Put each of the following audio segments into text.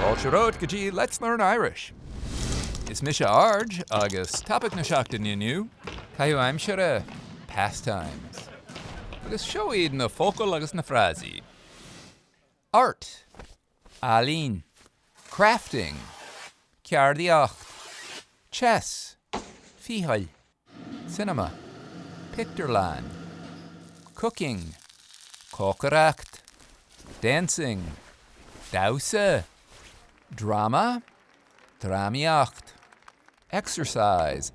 Fáilte romhat go dtí Let's Learn Irish. Is mise Arj agus topaic na seachtaine inniu, caitheamh aimsire, pastimes. Agus seo iad na focail agus na frásaí. Art, ealaín, crafting, ceardaíocht, chess, ficheall, cinema, pictiúrlann, cooking, cócaireacht, dancing, damhsa, drama, drámaíocht, exercise,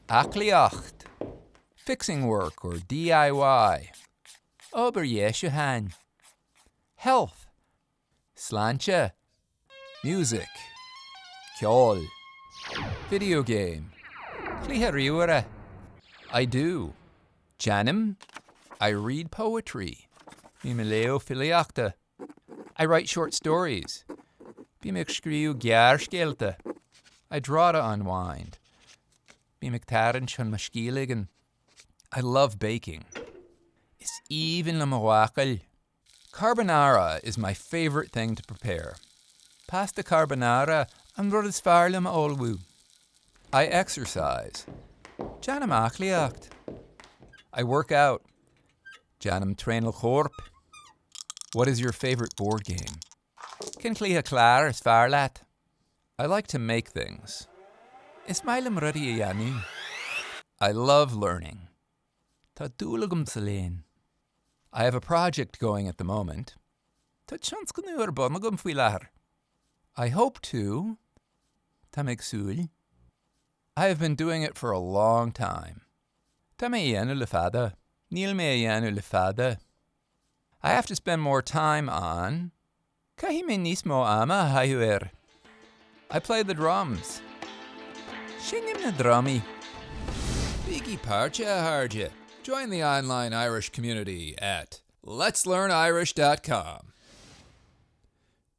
aclaíocht, fixing work or DIY, obair dheisiúcháin, health, sláinte, music, ceol, video game, cluiche ríomhaire, I do, déanaim, I read poetry, bím ag léamh filíochta, I write short stories, bím ag scríobh gearrscéalta, I draw to unwind, bím ag tarraingt chun mo scíth a ligean, I love baking, is aoibhinn liom a bhácáil. Carbonara is my favourite thing to prepare. Pasta carbonara an rud is fearr liom a ullmhú. I exercise. Déanaim aclaíocht. I work out. Déanaim traenáil choirp. What is your favourite board game? Cén cluiche cláir is fearr leat? I like to make things. Is maith liom rudaí a dhéanamh. I love learning. Tá dúil agam sa léann. I have a project going at the moment. Tá tionscnamh ar bun agam faoi láthair. I hope to, Tá mé ag súil. I have been doing it for a long time. Tá mé a dhéanamh le fada. Níl mé a dhéanamh le fada. I have to spend more time on, Caithfidh mé níos mó ama a chaitheamh ar. I play the drums. Seinnim na drumaí. Bígí páirteach, a chairde! Join the online Irish community at letslearnirish.com.